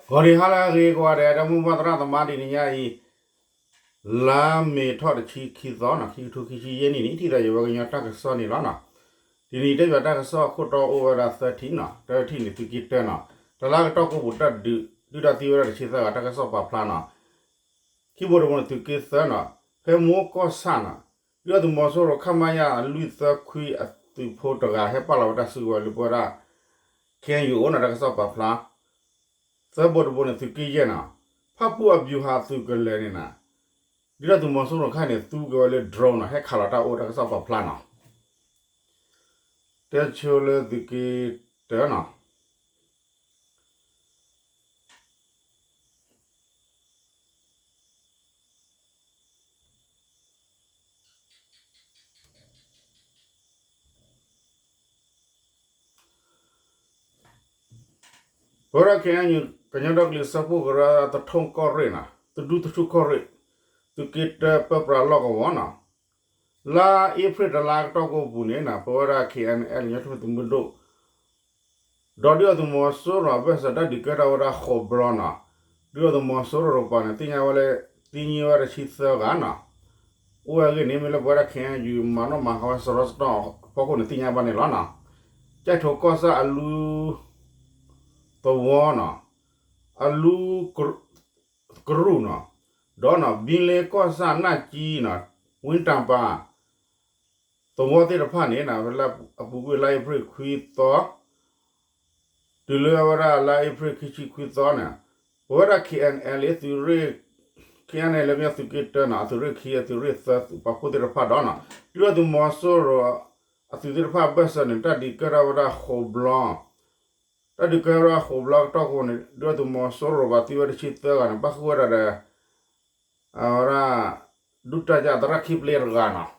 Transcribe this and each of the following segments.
ဂီၤနံၤဟါလၢအဂ့ၤကိးဂၤဒဲး ဒီပုၢ်ဝဲၢ်သရၣ်သမါ တနံၤညါအံၤ လါမ့ၤထီၣ်တဆံခံသီနီၤ ခံကထိခံဆံယဲၢ်နံၣ်န့ၣ် ထံၣ်သးယဝဲကညီတၢ်ကစီၣ်န့ၣ်လီၤနီၤ. တနံၤအံၤတဲဘၣ်တၢ်ကစီၣ်အခိၣ်တီအိၣ်ဝဲဒၣ်သၢထံၣ်နီၤ တၢထံၣ်န့ၣ်သုးက့တၢနီၤ တလါကတီၢ်ကိးပူၤတၢ်ဒုး ဒုၣ်ဒါသံဝဲဒၣ်တဆံသၢဂၤ တၢ်ကစီၣ်ပာ်ဖျါနီၤ. ခံဘိတဘိန့ၣ်သုးက့သၢနီၤ ဖဲမိၢ်ကီၢ်ဆၣ်နီၤ ဒုၣ်ဒါသုးမီၤစိရိၤ ခမရ လွံၢ်သၢခွံအသုးဖိတဂၤ ဟဲပာ်လီၤဝဲတၢ်စုကဝဲၤလၢပဝဲဒၣ် ခ့ၣ်အဲၣ်ယူၣ်အိၣ်နီၤ တၢ်ကစီၣ်ပာ်ဖျါ သၢဘိတဘိန့ၣ်သုးက့ယဲၢ်နီၤ ဖၣ်ပူၣ်အဗျူဟာသုးကလၢၤန့ၣ်နီၤ ဒုၣ်ဒါသုးမီၤစိရိၤခါန့ၣ် သူက့ၤဝဲလၢ drone နီၤ ဟဲခးလီၤတၢ်အိၣ် တၢ်ကစီၣ်ပာ်ဖျါနီၤ. တဲဆိလၢသုးက့တၢနီၤ ပဝဲဒၣ် ခ့ၣ်အဲၣ်ယူၣ် ကညီဒီကလုာ်စၢဖှိၣ်ကရၢ သထူၣ်ကီၢ်ရ့ၣ်နီၤ သဒူသထူၣ်ကီၢ်ရ့ၣ် သုးက့တၢပၢပြးလီၢ်ကဝီၤနီၤ လါအ့ဖြ့ၣ်တလါကတီၢ်ကိးပူၤန့ၣ်နီၤ ပဝဲဒၣ် ခ့ၣ်အဲၣ်ယူၣ် ကညီတၢ်ထူၣ်ဖျဲးသုးမုၢ်ဒိၣ် ဒီးဒုၣ်ဒါသုးမီၤစိရိၤအဘၢၣ်စၢၤ တၢ်ဒုးကဲထီၣ်ဝဲဒၣ်ဃိးဘျီနီၤ ဒုၣ်ဒါသုးမီၤစိရိၤတကပၤန့ၣ် သ့ၣ်ညါဝဲလၢ သံညံဝဲဒၣ်တဆံသၢဂၤနီၤ အိၣ်ဝဲအဂ့ၢ်န့ၣ် မ့ၢ်လၢပဝဲဒၣ် ခ့ၣ်အဲၣ်ယူၣ် မၤနီၣ်မၤဃါဝဲစရီစတီၣ်အဖီခိၣ်န့ၣ် သ့ၣ်ညါဘၣ်န့ၣ်လီၤနီၤ. ကၠဲၣ်ထိၣ်ကီၢ်ဆၣ်အလူသဝီနီၤ အလူကရူၢ်နီၤ ဒီးနီၤ ဘံလ့ကီၢ်ဆၣ်နၢ်ကၠံနီၤ ဝ့တၢ်ပၤ သဝီသ့ၣ်တဖၣ်န့ၣ် လၢအပူၤကွံာ်လါအ့ဖြ့ၣ်ခွံသီ တုၤလၢဝဲဒၣ်လါအ့ဖြ့ၣ်ခံဆံခွံသီန့ၣ် ပဝဲဒၣ် ခ့ၣ်အဲၣ်အဲၣ်လ် သုးရ့ၣ် ခ့ၣ်အဲၣ်အဲၣ်လ် လၢကညီသုးက့တၢနီၤ အသုးရ့ၣ်ခံ အသုးရ့ၣ်သၢ သုးပာ်ဖှိၣ်သ့ၣ်တဖၣ်ဒီးနီၤ ဒုၣ်ဒါသုးမီၤစိရိၤ အသုးသ့ၣ်တဖၣ်အဘၢၣ်စၢၤန့ၣ် တၢ်ဒုးကဲထီၣ်ဝဲဒၣ်ဃိးဘျီ တၢ်ဒုးကဲထီၣ်ဝဲဒၣ်ဃိးဘျီကတီၢ်ကိးန့ၣ် ဒုၣ်ဒါသုးမီၤစိရိၤဘၣ်သံဝဲတဆံသၢဂၤန့ၣ် ပၣ်ဃုာ်ဝဲဒၣ်ဒီး အဝဲဒၣ် ဒုးတၢ်ယၣ်သရၣ်ခံပျဲတဂၤနီၤ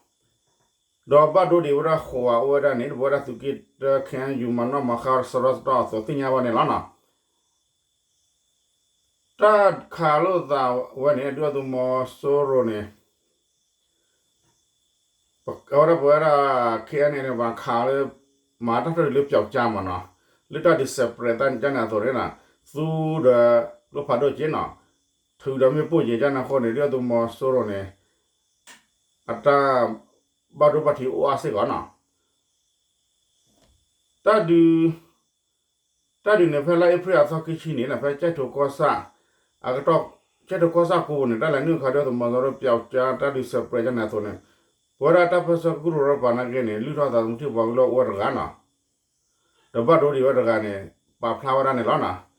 ဒီးဘၣ်ဒိဒံးဝဲဒၣ်ဃိးဂၤအိၣ်ဝဲဒၣ်န့ၣ် ပဝဲဒၣ်သုးက့တၢ ခ့ၣ်အဲၣ်ယူၣ် မၤနီၣ်မၤဃါစရီစတီၣ်အသိးသ့ၣ်ညါဘၣ်န့ၣ်လီၤနီၤ. တၢ်ခးလိာ်သးဝဲန့ၣ် ဒုၣ်ဒါသုးမီၤစိရိၤန့ၣ် အဝဲဒၣ်ပဝဲဒၣ် ခ့ၣ်အဲၣ်ယူၣ် န့ၣ် ပှၤခးလၢ မၤတၢ်ထီၣ်ဒုးလၢပျီကၠါမးနီၤ လၢတၢ်ဒုးစဲးပြဲးသ့ၣ်န့ၣ်အသိးန့ၣ် သူဒီး ကျိဖးဒိၣ်က့နီၤ ထုးဒီးမ့ၣ်ပိၢ်က့ ကၠါန့ၣ်အဃိန့ၣ် ဒုၣ်ဒါသုးမီၤစိရိၤန့ၣ် အတၢ်ဘၣ်ဒိဘၣ်ထံးအိၣ်အါစ့ၢ်ကီးနီၤ. တၢ်ဒုး တၢ်ဒုးန့ၣ် ဖဲလါအ့ဖြ့ၣ်အသီခံဆံန့ၣ် ဖဲကၠဲၣ်ထိၣ်ကီၢ်ဆၣ် အကတီၢ် ကၠဲၣ်ထိၣ်ကီၢ်ဆၣ်ကိးပူၤန့ၣ် တၢ်လဲၤနုာ်ခးဒုၣ်ဒါသုးမီၤစိရိၤ ပျီကၠါ တၢ်ဒုးစဲးပြဲးကၠါန့ၣ်အသိးန့ၣ် ပဝဲဒၣ်တၢ်ပၢၢ်ဆၢကရူၢ်ရၢပၤနာ်က့န့ၣ် လုၢ်ထီၣ်သးသမူထံၣ်ပှၤကလုာ်အိၣ်ဝဲတဂၤနီၤ ဒီးဘၣ်ဒိဒံးဝဲတဂၤန့ၣ် ပာ်ဖျါဝဲဒၣ်န့ၣ်လီၤနီၤ.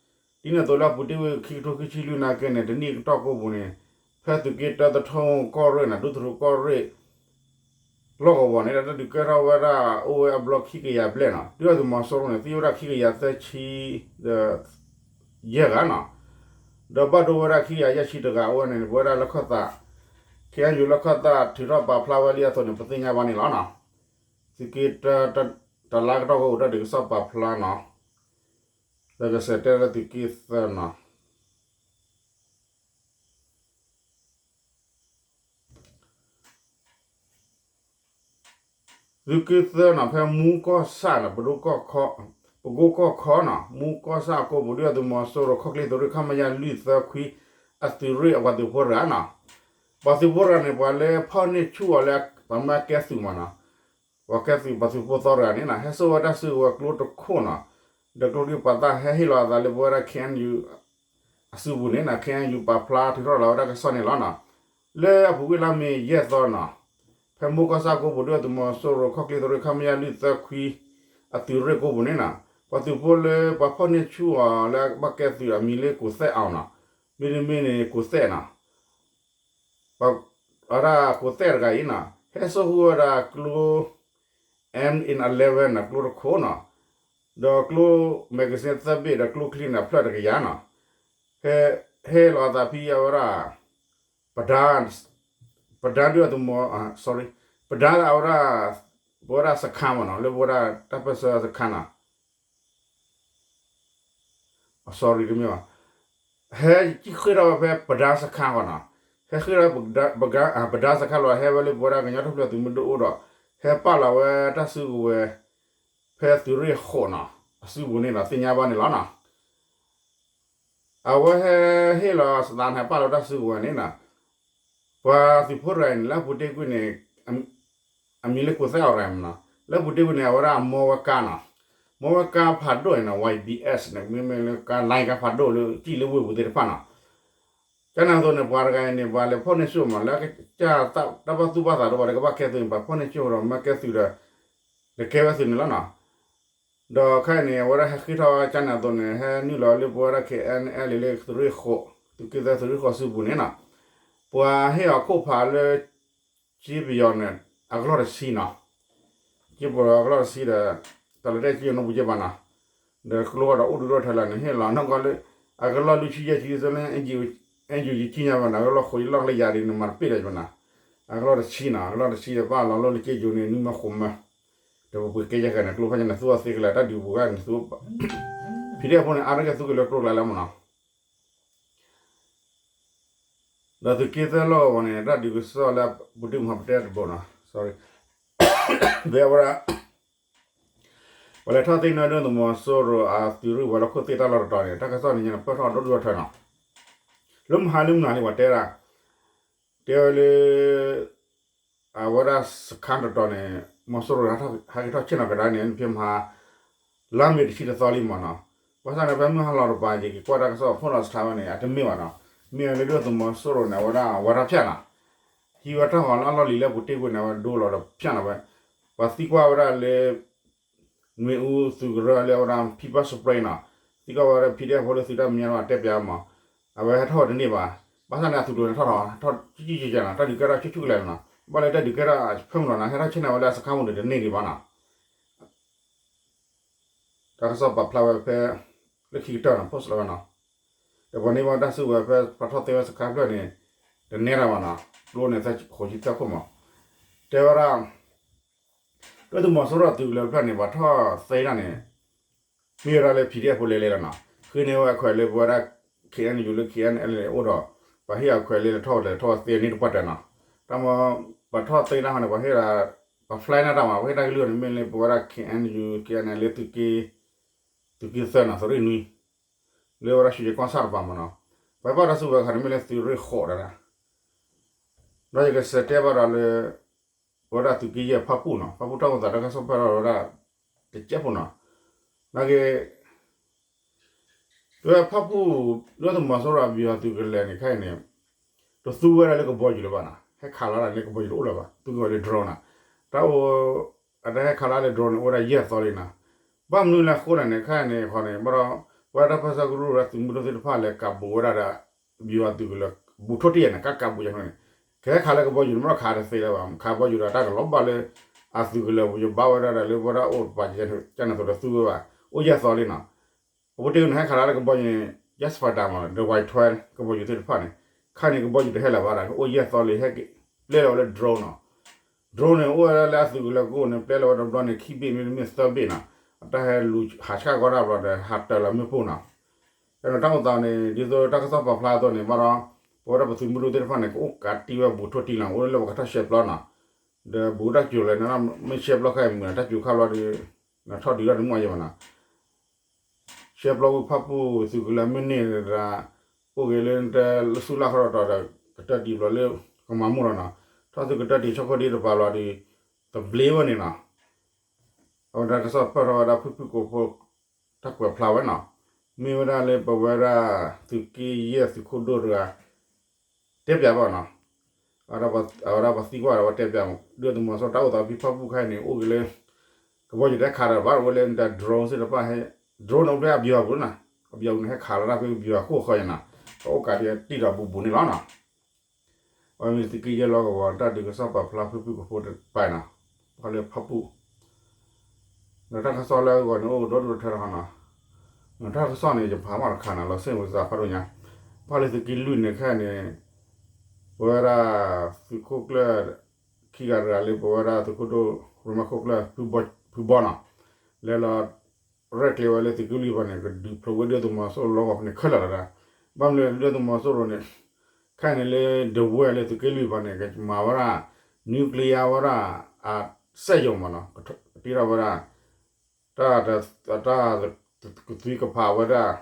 ဒ်န့ၣ်အသိးလၢအပူၤတ့ၢ်ဝံၤခံကထိခံဆံလွံၢ်နာ်က့န့ၣ် တနံၣ်အကတီၢ်ကိးပူၤန့ၣ် ဖဲသုးက့တၢသထူၣ်ကီၢ်ရ့ၣ်နီၤ ဒူသထူၣ်ကီၢ်ရ့ၣ် လီၢ်ကဝီၤန့ၣ် တၢ်ဒုးကဲထီၣ်ဝဲဒၣ်အိၣ်ဝဲအဘျီခံကယၤဘျဲၣ်နီၤ ဒုၣ်ဒါသုးမီၤစိရိၤန့ၣ် သံဝဲဒၣ်ခံကယၤသၢဆံ ဒီး ယဲၢ်ဂၤနီၤ ဒီးဘၣ်ဒိဝဲဒၣ်ခံကယၤယဲၢ်ဆံတဂၤအိၣ်ဝဲန့ၣ် ပဝဲဒၣ်လၢခီၣ်သး ခ့ၣ်အဲၣ်ယူၣ် လၢခီၣ်သးထုးထီၣ်ပာ်ဖျါဝဲလံအသိးန့ၣ် ပသ့ၣ်ညါဘၣ်န့ၣ်လီၤနီၤ. သုးက့တၢ တလါကတီၢ်ကိးပူၤတၢ်ဒုးကစီၣ်ပာ်ဖျါနီၤ လၢကစဲးတဲလၢသုးက့သၢနီၤ သုးက့သၢနီၤ ဖဲမူကီၢ်ဆၣ်နီၤ ပကိကီၢ်ခီနီၤ မူကီၢ်ဆၣ်အကိးပူၤ ဒုၣ်ဒါသုးမီၤစိရိၤ ခီၣ်ချ့သုးရ့ၣ် ခမရ လွံၢ်သၢခွံ အသုးရ့ၣ်အပှၤသုးဖိတဂၤနီၤ ပှၤသုးဖိတဂၤန့ၣ် ပှၤလၢဖီၣ်န့ၢ်ဆူၣ်အီၤလၢ ပှၤမၢကဲသုးမးနီၤ ပှၤကဲသုး ပှၤသုးဖိသီတဂၤန့ၣ်နီၤ ဟဲစိာ်ဝဲတၢ်စုကဝဲၤကျိတခိၣ်နီၤ ဒီးကျိချံပှၤသၣ် ဟဲဟ့ၣ်လီၤအသးလၢပဝဲဒၣ် ခ့ၣ်အဲၣ်ယူၣ် အစုပူၤန့ၣ်နီၤ ခ့ၣ်အဲၣ်ယူၣ် ပာ်ဖျါထုးထီၣ်လီၤဝဲဒၣ်ကစီၣ်န့ၣ်လီၤနီၤ. လၢအပူၤကွံာ်လါမ့ၤယဲၢ်သီနီၤ ဖဲမူကီၢ်ဆၣ်ကိးပူၤ ဒုၣ်ဒါသုးမီၤစိရိၤ ခီၣ်ချ့သုးရ့ၣ် ခမရ လွံၢ်သၢခွံ အသုးရ့ၣ်ကိးပူၤန့ၣ်နီၤ ပှၤသုးဖိလၢပှၤဖီၣ်န့ၢ်ဆူၣ်အီၤလၢအဘၣ်ကဲသုးအမံၤလၢကိးသဲးအီၤနီၤ မ့တမ့ၢ်န့ၣ် ကိးသဲးနီၤ ဝဲဒၣ်ကိးသဲးတဂၤအံၤနီၤ ဟဲစိာ်ဃုာ်ဝဲဒၣ်ကျိ M eleven နီၤ ကျိတခိၣ်နီၤ ဒီးကျိ magazine သၢဘ့ၣ် ဒီးကျိချံန့ၣ် အဖျၢၣ်တကယၤနီၤ ဟဲ ဟဲလီၤအသးဖဲအဝဲဒၣ် ပဒါ ပဒါဒုၣ်ဒါသုးမီၤ sorry ပဒါအဝဲဒၣ် ပဝဲဒၣ်စခန်းမးနီၤ လၢပဝဲဒၣ်တၢ်ပၢၢ်ဆၢစခန်းနီၤ sorry တမ့ၢ်ဘၣ် ဟဲဃ့ၢ်ထီၣ်ဝဲဖဲပဒါစခန်းဃီနီၤ ဟဲဃ့ၢ်ထီၣ် ပဒါစခန်းလီၤ ဟဲဝဲလၢပဝဲဒၣ်ကညီတၢ်ထူၣ်ဖျဲးသုးမုၢ်ဒိၣ်အိၣ်ဒီး ဟဲပာ်လီၤဝဲတၢ်စုကဝဲၤ ဖဲသုးရ့ၣ်ဃိးနီၤ အစုပူၤန့ၣ်ဒီးသ့ၣ်ညါဘၣ်န့ၣ်လီၤနီၤ. အဝဲဟဲဟ့ၣ်လီၤစသးနဟဲပာ်လီၤတၢ်စုကဝဲၤန့ၣ်နီၤ, ပှၤသုးဖိတဂၤအံၤန့ၣ် လၢအပူၤတ့ၢ်ကွံာ်န့ၣ် အမံၤလၢကူသဲအီၤရၤမနီၤ, လၢအပူၤတ့ၢ်ကွံာ်န့ၣ် အဝဲဒၣ်မီဝဲကါနီၤ, မီဝဲကါဖးဒိၣ်န့ၣ်နီၤ ဝဲၢ်ဘံၣ်အ့ၣ် န့ၣ် မ့မ့ၢ်လၢကါ လိုင်း ကါဖးဒိၣ်လၢကံၣ်လၢဝ့ၢ်ပူၤသ့ၣ်တဖၣ်နီၤ, ကန့ၣ်အသိးန့ၣ် ပှၤတဂၤအံၤန့ၣ် ပှၤလဲၤဖီၣ်န့ၢ်ဆူၣ်မး လၢကစၢ်တၢ်ဘၣ်သူၣ်ဘၣ်သးဒီးပှၤတကဘၣ်ကဲသုးန့ၣ် ပှၤဖီၣ်န့ၢ်ဆူၣ်ဒီးမ့ၢ်ကဲသုးဒီး တကဲဝဲသုးန့ၣ်လီၤနီၤ, ဒီးခဲအံၤန့ၣ် အဝဲဒၣ်ဟဲဃ့ထီၣ်ကန့ၣ်အသိးန့ၣ် ဟဲနုာ်လီၤလၢပဝဲဒၣ် KNLA လၢသုးရ့ၣ်ဃိး သုးက့သၢသုးရ့ၣ်ဃိးစုပူၤန့ၣ်နီၤ, ပှၤဟ့ၣ်အီၤခိၣ်ဖးလၢ ကၠ့ပယီၤန့ၣ် အကလီၢ်တဆံနီၤ, ကၠ့ပယီၤအကလီၢ်တဆံဒီး တၢ်လၢတၢ်ကၠ့နီၢ်ပူၤကၠ့ဘၣ်နီၤ, ဒီးကျိဃီဒီးအိၣ်ဒုးဒိၣ်ထၢလၢန့ၣ် ဟ့ၣ်လီၤနီၢ်ကီၢ်လၢ အကလီၢ်လွံၢ်ဆံယဲၢ်ဆံ သၢလၢ NUG ကံၣ်ညါဘၣ်နီၤ, အကလီၢ်ဃိးယလီၢ်ကလၢယၤဒ်န့ၣ်မၤတပ့ၢ်လၢၤဘၣ်နီၤ, အကလီၢ်တဆံနီၤ, အကလီၢ်တဆံဒီးဘၣ်လီၤလိၣ်လၢကၠ့ယိၤန့ၣ် နွံမၢဃိးမၢ, ဒီးပပှ့ၤကဲယဲၢ်ဃဲန့ၣ် ကျိဖးညါန့ၣ် သူအီၤသ့ကလဲာ် တၢ်ဒုးပူၤဂၤန့ၣ် သူ PDF ဖိန့ၣ် အါတက့ၢ်သူက့ၤလၢကျိကျါလၢမနီၤ ဒီးသုးက့သၢလီၢ်ကဝီၤန့ၣ် တၢ်ဒုးကစီၣ်လၢပူၤတ့ၢ်မဟါပတဲတဘိနီၤ, sorry, ဖဲဝဲဒၣ် ပှၤလဲၤထီၣ်သ့ၣ်နီၣ်ဒုၣ်ဒါသုးမီၤစိရိၤအသုးရ့ၣ်ဝဲၤလီၢ်ခိၣ်သ့ၣ်တၢ်လီၢ်တတီၤန့ၣ် တၢ်ကစီၣ်န့ၣ်ညါန့ၣ် ပၢၢ်ထီၣ်ဒိၣ်ဒိၣ်ထၢထၢနီၤ, လၢမဟါလၢမုၢ်နၤလံ ပှၤတဲဒၣ် တဲဝဲလၢ အဝဲဒၣ်စခါတတီၤန့ၣ် မီၤစိရိၤဟဲက့ၤထီၣ်ဆ့ၣ်နီၤကဒါန့ၣ် ဖဲမဟါ လါမ့ၤတဆံတသီလံမနီၤ, ဘၣ်ဆၣ်န့ၣ် ဖဲမုၢ်ဟါလီၤတပၤ ယက့ၤကွၢ်တၢ်ကစီၣ်ဖီၣ်လီၤစထါဝဲန့ၣ် အတမ့ၢ်ဘၣ်နီၤ, မ့ၢ်ဝဲလၢဒုၣ်ဒါသုးမီၤစိရိၤန့ၣ် အဝဲဒၣ်ဝဲတၢ်ဖၠၣ်နီၤ, ဟံးဝဲတၢ်ဂီၤလၢအလီၢ်လံၤလၢပူၤတ့ၢ်ကွံာ်န့ၣ် အဝဲဒိလီၤဒီးဖၠၣ်နီၤဝဲ, ပှၤသံကွၢ်ဝဲဒၣ်လၢ နွေဦးသုးကရၢလၢအဝဲဒၣ် People's Spring နီၤ, သံကွၢ်ဝဲဒၣ် PDF ဖိလၢသုးတၢ်မဲာ်ညါဒီးတဲပၠးမး, အဝဲဟဲထီၣ်ဝဲတန့ၢ်ဘၣ်, ဘၣ်ဆၣ်န့ၣ် အသုးကျိၤန့ၣ်ထီၣ်ထီၣ် ထီၣ်ကံကံကံနီၤ, တၢ်ဒုးကဲထီၣ်ဆူၣ်ဆူၣ်ကလဲာ်နီၤ, ဘၣ်လၢတၢ်ဒုးကဲထီၣ်ဖဲမုၢ်လီၤနီၤ ဟဲထီၣ်ဆ့ၣ်နီၤဝဲလၢအစခါမူၤန့ၣ်တန့ၢ်ဒံးဘၣ်နီၤ တၢ်ကစီၣ်ပာ်ဖျါဝဲဖဲ လၢခံကတၢၢ်နီၤ post လီၤဝဲနီၤ, ဒီးပှၤန့ၢ်ဘၣ်တၢ်စုကဝဲၤဖဲပှၤထီၣ်သ့ဝဲစခါဖျၢၣ်န့ၣ် တနဲၣ်တၢ်ဘၣ်နီၤ, ကျိန့ၣ်သၢဃိးဆံသၢခိၣ်မး, တဲဝဲဒၣ် ဒုၣ်ဒါသုးမီၤစိရိၤသုးကလၢၤဖျၢၣ်န့ၣ် ပှၤထီၣ်သ့ဒၣ်န့ၣ် မ့ၢ်ဝဲဒၣ်လၢ PDF ဖိလဲၤလဲၤလီၤနီၤ, ဃ့န့ၢ်ဝဲအခွဲးလၢပဝဲဒၣ် KNU လၢ KNLA အိၣ်ဒီး ပှၤဟ့ၣ်အခွဲးလၢလဲၤထီၣ်လဲၤထီၣ်ဝဲသ့န့ၢ်တပှၢ်တၢၢ်နီၤ, တၢ်မ့ၢ် ပှၤထီၣ်သ့ဒၣ်ဃီန့ၣ် ပှၤဟ့ၣ်ဒၣ် ပှၤ fly န့ၢ်တၢ်မး ပှၤဟ့ၣ်တၢ်ကလုၢ်န့ၣ် မ့ၢ်လၢပဝဲဒၣ် KNU KNLA လၢသုးက့ သုးက့သၢနီၤ သုးရ့ၣ်နွံ လၢဝဲဒၣ်ရွှ့ၣ်ကီၢ်ဆၣ်တပၤမးနီၤ, ပှၤဘၣ်တၢ်စုကဝဲၤခါန့ၣ် မ့ၢ်လၢသုးရ့ၣ်ဃိးဒၣ် ဒီးယကစံးတဲဘၣ်ဒီးလၢ ပဝဲဒၣ်သုးက့ယဲၢ်ဖၣ်ပူၣ်နီၤ, ဖၣ်ပူၣ်တၢ်အိၣ်သးတၢ်ကစီၣ်ပၢၢ်ထီၣ်ဝဲဒၣ် တကဲးဖိနီၤ, နာ်က့ ဖၣ်ပူၣ် ဒုၣ်ဒါသုးမီၤစိရိၤအဗျူဟာသုးကလၢၤန့ၣ် ခဲအံၤန့ၣ် တသူဝဲဒၣ်လၢကဘီယူၤလၢၤဘၣ်နီၤ, ဟဲခးလီၤဒၣ်လၢကဘီယူၤတအိၣ်လၢၤဘၣ်, သူကဝဲလၢ drone နီၤ, တၢ်အိၣ် အတၢ်ဟဲခးလီၤလၢ drone န့ၣ် အိၣ်ဝဲဒၣ်ယဲၢ်သီလံနီၤ, ဘၣ်မနုၤလဲၣ်အဃိလဲၣ်န့ၣ် ခဲအံၤန့ၣ်ခီန့ၣ် ဘၣ်ဒီး ပဝဲဒၣ်တၢ်ပၢဆှၢကရူၢ်ဒီးသုးမုၢ်ဒိၣ်သ့ၣ်တဖၣ်လဲၤကးဘူးဝဲဒၣ်ဒီး ဗျူဟာသုးကလၢၤ ဘူးထိၣ်တံၢ်ယဲၢ်န့ၣ် ကးကးဘူးယဲၢ်န့ၣ်, ကဟဲခးလၢကဘီယူၤန့ၣ် မ့ၢ်ဒီးခးတသ့လၢၤဘၣ်, ခးဘီယူၤဒီးတၢ်ကလီၤဘၣ်လၢ အသုးကလၢၤပူၤ ယဘၣ်ဝဲဒၣ်ဒီးလၢပဝဲဒၣ်အိၣ်တပၤကန့ၣ်သိးတသူဝဲဘၣ်, အိၣ်ယဲၢ်သီလံနီၤ, အပူၤတ့ၢ်န့ၣ် ဟဲခးလီၤလၢကဘီယူၤန့ၣ် jet fighter မး ဒီး Y twelve ကဘီယူၤသ့ၣ်တဖၣ်န့ၣ်, ခဲအံၤန့ၣ် ကဘီယူၤတဟဲလၢၤဘၣ်ဒီး အိၣ်ယဲၢ်သီလံ ဟဲက့ၤပျဲလီၤဝဲလၢ drone နီၤ, drone န့ၣ် အိၣ်ဝဲဒၣ်လၢအသုးကလၢၤကိးန့ၣ် ပျဲလီၤဝဲတဘျီန့ၣ် ခံဘ့ၣ်မ့တမ့ၢ်သၢဘ့ၣ်နီၤ, အတၢ်ဟဲလူၤဟးဆှၣ်ကီတၢ်ဘျီဒီး ဟးတၢၤလီၤမ့ၣ်ပိၢ်နီၤ, ဒီးတၢ်အိၣ်သးန့ၣ် ဒ်သိးတၢ်ကစီၣ်ပာ်ဖျါအသိးန့ၣ် ဘၣ်ဒီး ပဝဲဒၣ်ပသုးမုၢ်ဒိၣ်သ့ၣ်တဖၣ်န့ၣ် ကအိၣ်ကးတံၢ်ဝဲဘူးထိၣ်တံၢ်လီၤ, အိၣ်လၢပကထီၣ်ရှဲပျီနီၤ, ဒီးဘူးတၢ်စူၤလဲၣ်န့ၣ် မ့ၢ်ရှဲပျီခဲအံၤမုၢ် တၢ်စူၤခါဘျီဒီး နထီၣ်ဒုးတၢ်တမုၢ်အယဲၢ်ဘၣ်နီၤ ရှဲပျီဝံၤဖၣ်ပူၣ်သုးကလၢၤမ့ၢ်န့ၢ်ဒီး အိၣ်ဂ့ၤလၢနတဲလၢဆူလၢ်ခီတီၤတီၤဒီး ကတၢၢ်တံၢ်ဘျီလၢကမၤမူၣ်လီၤနီၤ, ထီၣ်သုးကတၢၢ်တံၢ်ဆိကမိၣ်ဒ်တပၤဘျီဒီး သဘျ့ဝဲန့ၣ်နီၤ, အဝဲဒၣ်ကစီၣ်ပၢၢ်ထီၣ်ဝဲဒၣ်ဖုၣ်ဖုၣ်ကိာ်ဖိ တၢ်ကွဲးဖျါဝဲနီၤ, မ့ၢ်ဝဲဒၣ်လၢပဝဲဒၣ်သုးက့ယဲၢ်သုးခိၣ်ဒိၣ်တဂၤ တဲပၠးဘၣ်နီၤ, အဝဲဒၣ်ပှၤသံကွၢ်ဒီးဝဲတဲပၠး ဒုၣ်ဒါသုးမီၤစိရိၤတၢ်အိၣ်သးဖဲဖၣ်ပူၣ်ခဲအံၤန့ၣ် အိၣ်ဂ့ၤလၢ ကဘီယူၤတဟဲခးဒီးဘၣ်ဝဲလၢနတၢ် drone သ့ၣ်တဖၣ်ဟဲ drone န့ၣ်အိၣ်ဖဲအဗျူဟာပူၤနီၤ, အဗျူဟာပူၤန့ၣ် ဟဲခးလီၤတၢ်ဖဲဗျူဟာခိၣ်ဃၢၤန့ၣ်နီၤ, တအိၣ်ကးဒ်တံၢ်ဒီးဘူးဘူးန့ၣ်လီၤနီၤ အဝဲမ့ၢ်သုးက့ယဲၢ်လီၢ်ကဝီၤ တၢ်ဒုးကစီၣ်ပာ်ဖျါဖုၣ်ဖုၣ်ကိာ်ဖိတပၤနီၤ, ပှၤလၢဖၣ်ပူၣ် ဒီးတၢ်ကစီၣ်လၢအဂီၢ်န့ၣ် အိၣ်ကဒီဒိၣ်ထၢထီၣ်နီၤ, တၢ်ကစီၣ်န့ၣ် ယဖးမးတခါနီၤ လီၤစ့ၣ်ဝဲစးဖးဒိၣ်ညါ, ပှၤလၢသုးက့လွံၢ်န့ၣ်ခဲအံၤန့ၣ် ပဝဲဒၣ်သုးခိၣ်ကျၢၢ် ခံဂၤတဂၤလၢပဝဲဒၣ်သုးခိၣ်ဒိၣ် ရူမးခိၣ်ကျၢၢ် ဖုဘီနီၤ, လဲၤလီၤ ရဲၣ်ကျဲၤဝဲလၢသုးက့လွံၢ်ပၤန့ၣ် ကဒုးဖျိးဝဲဒုၣ်ဒါသုးမီၤစိရိၤလီၢ်ကဝီၤဖဲန့ၣ်ခဲလၢာ်လီၤဒၣ်, ဘၣ်မနုၤလဲၣ် ဒုၣ်ဒါသုးမီၤစိရိၤန့ၣ် ခဲအံၤန့ၣ်လၢဒဝဲၢ်လၢသုးက့လွံၢ်ပၤန့ၣ် ကမၤဝဲဒၣ် nuclear ဝဲဒၣ် အစက်ရုံမးနီၤ, ကတ့ထီၣ်ဝဲဒၣ် တၢ် တၢ် ကသွံကဖးဝဲဒၣ်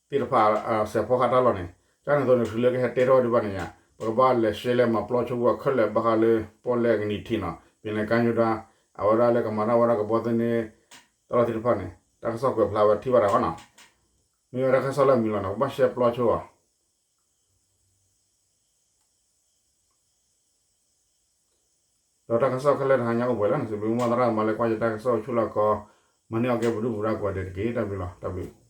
သ့ၣ်တဖၣ် စဲးဖီကဟၣ်တၢ်လီၢ်န့ၣ်, ကန့ၣ်အသိးန့ၣ် တုၤလၢကဟဲတဲထီၣ်ဝဲဒံးဘၣ်န့ၣ်ယါ, ပကဘၣ်လဲၤရှဲလဲၤမၤပျီဆိဝဲခဲလၢာ်ဘၣ်ဃးလၢ ပီၣ်လဲၣ်ကနံၤထံးနီၤ, ပလဲၤကါညိဒၣ်, အဝဲဒၣ်လၢကမၤတၢ်ဝဲဒၣ်ကဘီသန့ တၢ်လီၢ်သ့ၣ်တဖၣ်န့ၣ် တၢ်ကစီၣ်ကွဲးဖျါဝဲထံၣ်ဘၣ်တၢ်ဂီၢ်နီၤ, မ့ၢ်ဝဲတၢ်ကစီၣ်လၢအမံၤလီၤနီၤ, ပဘၣ်ရှဲပျီဆိအီၤ ဒီးတၢ်ကစီၣ်ခဲလၢာ်တဟါညါအိၣ်ပှဲၤလံန့ၣ် စံးဘျုးမီၢ်သရၣ်မၤလၢကွၢ်ယတၢ်ကစီၣ်အိၣ်ဆူၣ်လီၤကီ, မၤန့ၢ်အီၤကဲပဒုၣ်ပဒါကိးဂၤဒဲးတက့ၢ်. တၢ်ဘျုးလီၤ, တၢ်ဘျုး.